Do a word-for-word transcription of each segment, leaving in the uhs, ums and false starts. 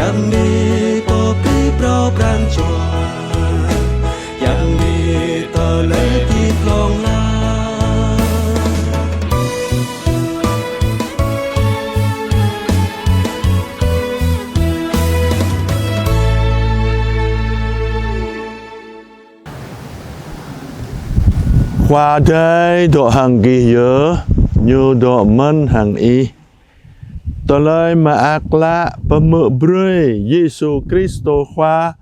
Yang ni pô pơpŭ pran jua, yang ni tơlơi pơpŭ hlŏng lar. Khua Adai dŏ hăng gih yơh, ñu dŏ mơ̆n hăng ih. Tơlơi mơak klă pơhmư̆ brơi Yêsu Kristô Khua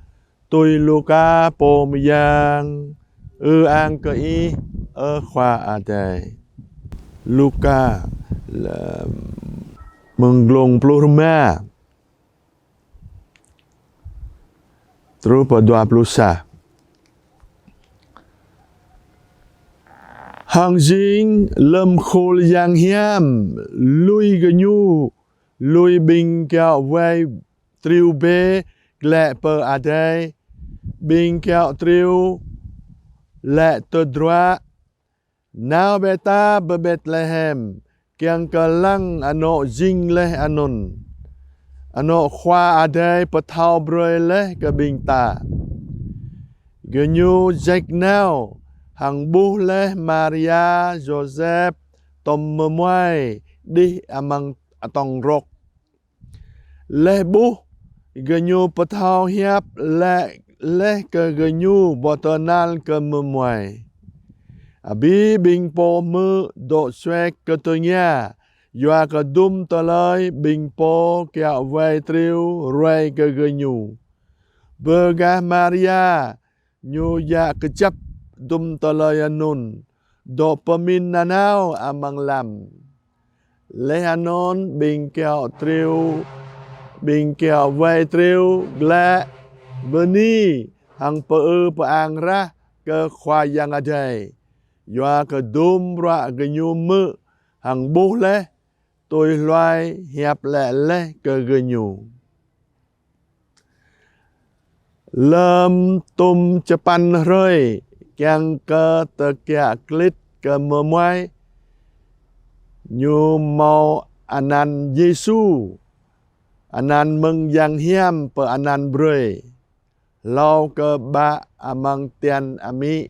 tui Luka pô mơyang. Ư-ang kơ ih, ơ Khua Adai. Luka, lăm, mơ̆ng glông pluh rơma truh pơ dua pluh sa. Hăng jing lơm khul yang hiam lui gơñu, lui ƀing kiaŏ wai triu bĕ glaĭ pơ adai, ƀing kiaŏ triu laĭ tơdruă: Nao bĕ ta pơ Betlehem, kiăng kơ lăng anŏ jing laih anŭn, anŏ Khua Adai pơthâo brơi laih kơ ƀing ta. Gơñu jač nao hăng ƀuh laih Maria Yôsep tŏm mơmuai đih amăng atŏng rŏk. Laih ƀuh, gơñu pơthâo hiăp laĭ laih kơ gơñu ƀu tơhnal kơ mơmuai. Abih ƀing pô hmư̆ dŏ suek kơ tơngia, yua kơ dŭm tơlơi ƀing pô kiaŏ wai triu ruai kơ gơñu. Bơ gah Maria, ñu djă kơjăp dŭm tơlơi anŭn, dŏ pơmĭn nanao amăng lăm. Laih anŭn ƀing kiaŏ triu, ƀing kiaŏ wai triu glaĭ bơni hăng pơư pơang rah kơ Khua Yang Adai, yua kơ dŭm bruă gơñu hmư̆ hăng ƀuh laih, tui hluai hiăp laĭ laih kơ gơñu. Lơm tŭm čơpăn hrơi kiăng kơ tơkiă klĭt kơ mơmuai, ñu hmâo anăn Yêsu, anăn mơ̆ng yang hiam pơanăn brơi, hlâo kơ ƀă amăng tian amĭ.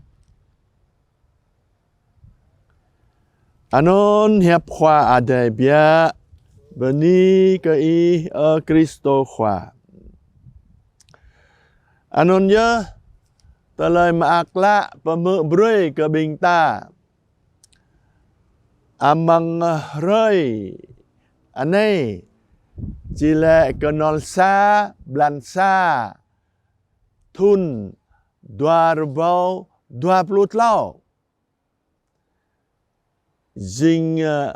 Anŭn hiăp Khua Adai biă. Bơni kơ Ih, ơ Kristô Khua. Anŭn yơh tơlơi mơak klă pơhmư̆ brơi kơ ƀing ta amăng hrơi anai, či lĕ kơnol sa, blan sa, thŭn dua rơbâo dua pluh klâo. Jing, ơ,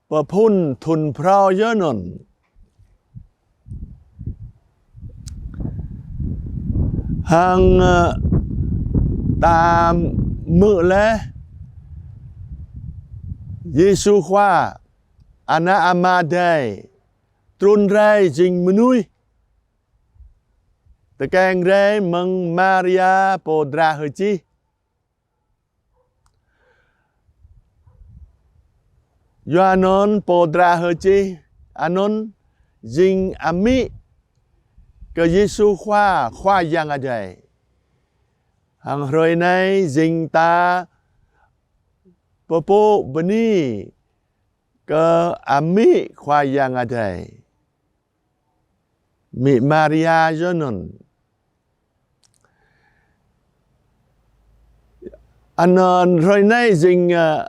pơphŭn thŭn phrâo yơh anŭn. Hăng, ơ, ta hmư̆ laih Yêsu Khua, Ană Ama Adai, trŭn rai jing mơnuih, tơkeng rai mơ̆ng Maria pô dra hơčih. Yua anŭn pô dra hơčih anŭn jing amĭ kơ Yêsu Khua, Khua Yang Adai. Hăng hrơi anai jing ta pơpŭ bơni kơ amĭ Khua Yang Adai. Amĭ Maria yơh anŭn. Anŭn hrơi anai jing, ơ,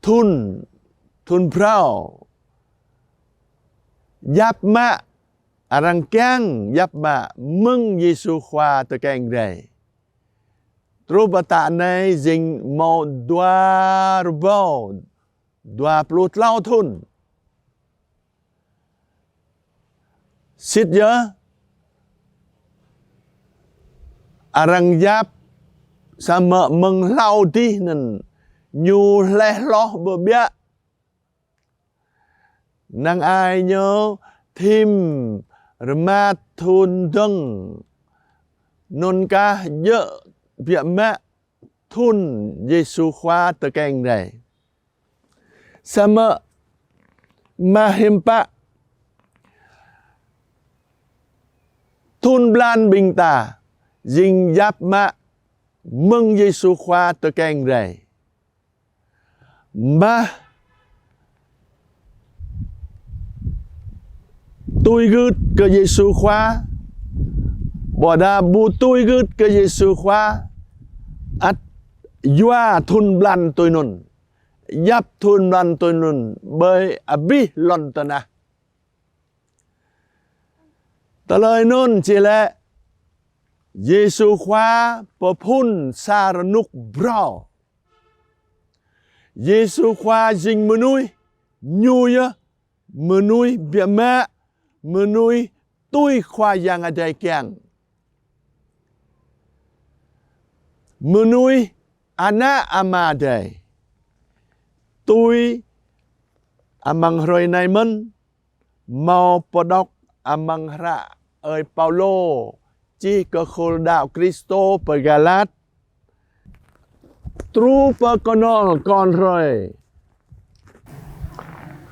thŭn, thŭn phrâo. Yap mă, arăng kiăng yap mă mơ̆ng Yêsu Khua tơkeng rai. Truh pơ tă anai jing hmâo dua rơbâo dua pluh klâo thŭn. Sĭt yơh, arăng yap samơ̆ mơ̆ng hlâo dih anŭn ñu hleh hloh ƀơƀiă. Năng ai ñu thim rơmat thŭn dơ̆ng, anŭn kah djơ̆ biă mă thŭn Yêsu Khua tơkeng rai. Samơ̆ mơ̆ng hiư̆m pă thun blan ƀing ta jing djăp mă mơ̆ng Yêsu Khua tơkeng rai. Mah tui gưt kơ Yêsu Khua, ƀôdah ƀu tui gưt kơ Yêsu Khua, ăt yua thun blan tui anŭn, djăp thun blan tui anŭn ƀơi abih lŏn tơnah. Tơlơi anŭn či lĕ Yêsu Khua pơphun sa rơnŭk phrâo. Yêsu Khua jing mơnuih, ñu yơh mơnuih biă mă, mơnuih tui Khua Yang Adai kiăng. Mơnuih ană Ama Adai. Tui amăng hrơi anai mơ̆n, hmâo pơđŏk amăng hră ơi Paulô čih kơ khul đaŏ Kristô pơ Galat. Truh pơ kơnol kŏn hrơi,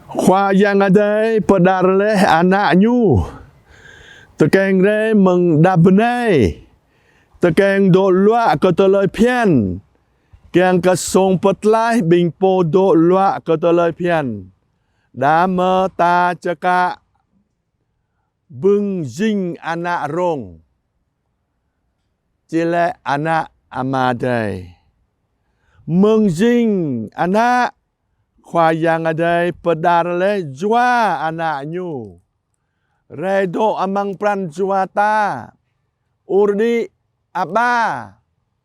Khua Yang Adai pơđar laih Ană Ñu tơkeng rai mơ̆ng đah bơnai, tơkeng dŏ luă kơ tơlơi phiăn, kiăng kơ song pơtlaih ƀing pô dŏ luă kơ tơlơi phiăn. Đah mơ̆ ta čơkă bưng jing ană rông, či lĕ ană Ama Adai. Mơ̆ng jing ană, Khua Yang Adai pơđar laih Jua Ană Ñu rai dŏ amăng pran jua ta, ur đĭ Aba,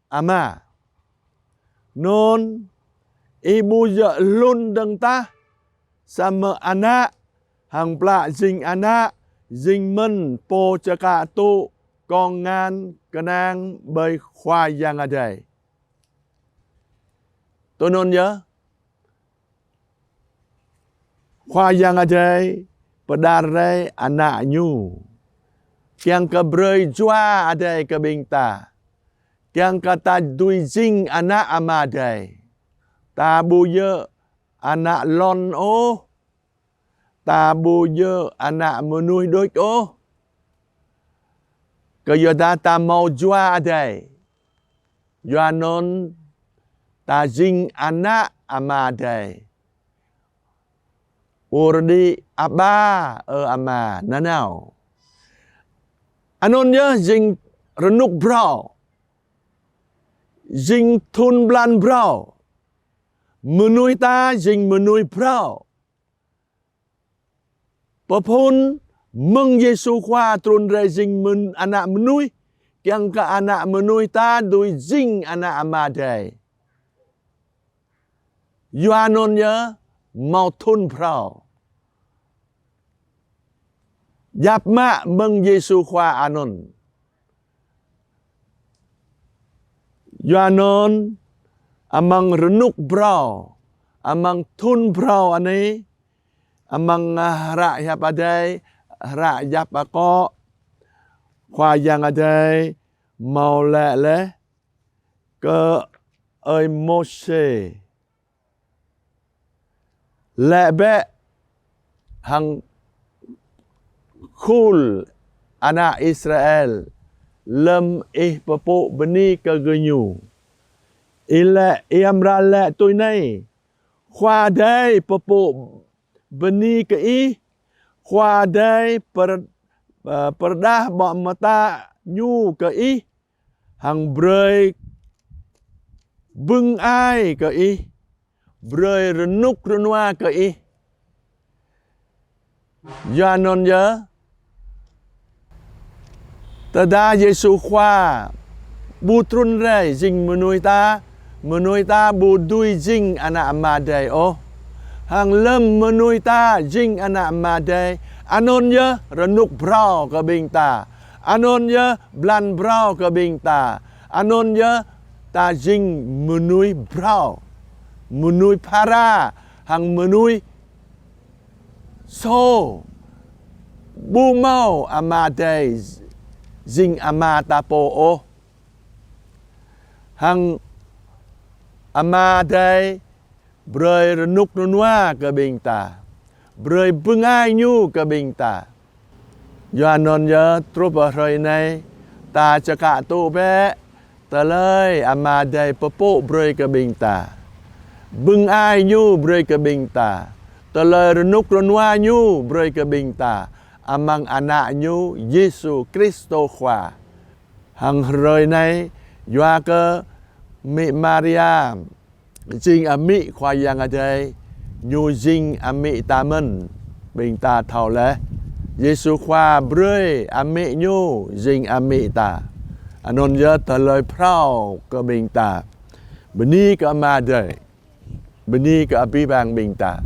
Ama. Anŭn, ih ƀu djơ̆ hlŭn dơ̆ng tah, samơ̆ ană, hăng plă jing ană, jing mơ̆n pô čơkă tŭ kông ngăn kơnang ƀơi Khua Yang Adai. Tui anŭn yơh, Khua Yang Adai pơđar rai Ană Ñu, kiăng kơ brơi Jua Adai kơ ƀing ta, kiăng kơ ta dưi jing ană Ama Adai. Ta ƀu djơ̆ ană lŏn ôh, ta ƀu djơ̆ ană mơnuih đôč ôh. Kơ yua dah ta hmâo Jua Adai, yua anŭn ta jing ană Ama Adai. Ur đĭ Aba, ơ Ama, nanao. Anŭn yơh jing rơnŭk phrâo, jing thun blan phrâo. Mơnuih ta jing mơnuih phrâo. Pơphun mơ̆ng Yêsu Khua trŭn rai jing mơn-, ană mơnuih, kiăng kơ ană mơnuih ta dưi jing ană Ama Adai. Yua anŭn yơh hmâo thun phrâo. Djăp mă mơ̆ng Yêsu Khua anŭn. Yua anŭn, amăng rơnŭk phrâo, amăng thun phrâo anai, amăng, ah, hră hiăp Adai, hră djăp akŏ, Khua Yang Adai hmâo laĭ laih kơ ơi Môsê: Laĭ bĕ hăng khul ană Israel lơ̆m ih pơpŭ bơni kơ gơñu, ih laĭ, ih amra laĭ tui anai: Khua Adai pơpŭ bơni kơ ih, Khua Adai pơr-, ơ, pơrơđah ƀô̆ mơta Ñu kơ ih, hăng brơi bưng ai kơ ih, brơi rơnŭk rơnua kơ ih. Yua anŭn yơh, tơdah Yêsu Khua ƀu trŭn rai jing mơnuih ta, mơnuih ta ƀu dưi jing ană Ama Adai ôh. Hăng lơ̆m mơnuih ta jing ană Ama Adai, anŭn yơh rơnŭk phrâo kơ ƀing ta. Anŭn yơh blan phrâo kơ ƀing ta. Anŭn yơh ta jing mơnuih phrâo, mơnuih phara, hăng mơnuih sô, ƀu hmâo Ama Adai jing Ama ta pô ôh. Hăng Ama Adai brơi rơnŭk rơnua kơ ƀing ta, brơi bưng ai Ñu kơ ƀing ta. Yua anŭn yơh truh pơ hrơi anai, ta čơkă tŭ bĕ tơlơi Ama Adai pơpŭ brơi kơ ƀing ta, bưng ai Ñu brơi kơ ƀing ta, tơlơi rơnŭk rơnua Ñu brơi kơ ƀing ta amăng Ană Ñu Yêsu Kristô Khua. Hăng hrơi anai, yua kơ Mĭ Maria jing amĭ Khua Yang Adai, Ñu jing amĭ ta mơ̆n. Ƀing ta thâo laih, Yêsu Khua brơi amĭ Ñu jing amĭ ta. Anŭn yơh tơlơi phrâo kơ ƀing ta. Bơni kơ Ama Adai, bơni kơ abih bang ƀing ta.